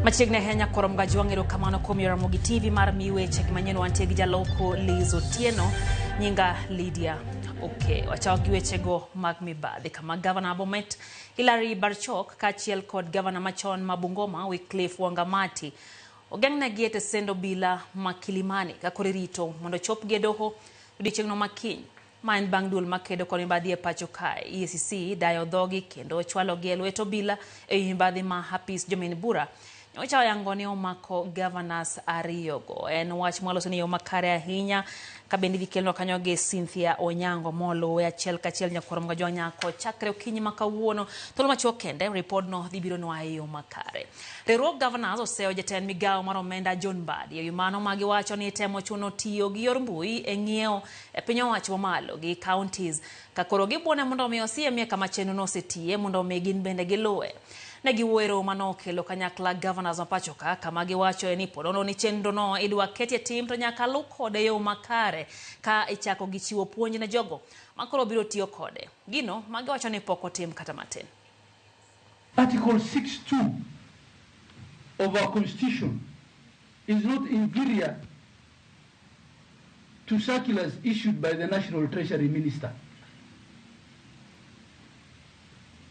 Machiegni ahinya koro Mgajwang' erokamano kuom yor Ramogi TV mar mi weche manyien wantie gi jaloko Liz Otieno nyinga Lydia Okay, wachako gi wechego mag mibadhi kama gavana Bomet Hilary Barchok kaachiel kod gavana machon ma Bungoma Wycliffe Wangamati ogeng'negi e tesend obila ma Kilimani ka koro irito mondo ochopgi e doho odiechieng'no ma kiny. Ma en bang' duol makedo kod mibadhi e pacho kae, EACC, dayo dhogi kendo chwalogi e lwet obila e wi mibadhi ma apis jomin bura nyocha oyango ni omako governors ariyogo. En wach mwaloso ni yo makare ahinya ka bende idhi kelnwa kanyo gi Cynthia Onyango moluwe achiel kachiel nyakwar Mgajwa Nyako chakre okinyi ma kawuono. Thuolo machuok kende ripodno dhi bironwa e yo makare. Riwruog governors oseyo jatend migawo mar omenda John Mbadi e wi mano ma giwacho ni temo chuno tiyo gi yor mbui e ng'iewo e piny owacho mamalo gi counties ka koro gibuone mondo omi osiemie kama chenrono osetiye mondo omi gin bende giluwe. Ne giwuoyo e romo mane okelo kanyakla governors ma pacho ka kama giwachoe ni ponono ni chenrono idwa ketie tim to nyaka luw kode e yo makare ka ichako gi chiwo puonj ne jogo ma koro biro tiyo kode. Gino ma giwacho ni pok otim kata matin. Article 6.2 of our constitution is not inferior to circulars issued by the National Treasury Minister.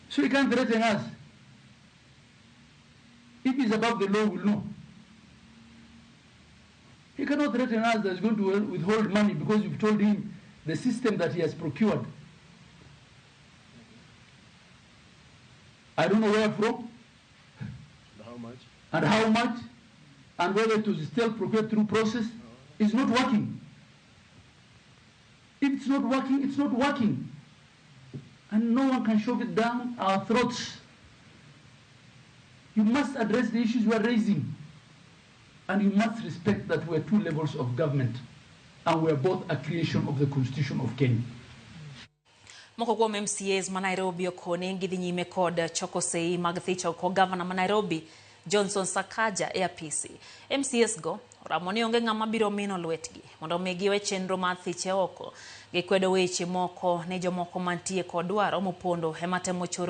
So he can't threaten us. If he's above the law, we'll know. He cannot threaten us that he's going to withhold money because you've told him the system that he has procured. I don't know where from. And how much? And how much, and whether it was still procured through process, is not working. If it's not working, it's not working. And no one can shove it down our throats. You must address the issues we are raising. And you must respect that we are two levels of government, and we are both a creation of the Constitution of Kenya. Moko kuom MCAs ma Nairobi okoni gidhi nyime kod choko sei mag thich oko gavana ma Nairobi Johnson Sakaja e apisi. MCAs go oramo ni onge ng'ama biro mino lwetgi mondo omi giwe chenro mar thiche oko. Gikwedo weche moko ni jomoko mantie kod dwaro mopondo ema temo choro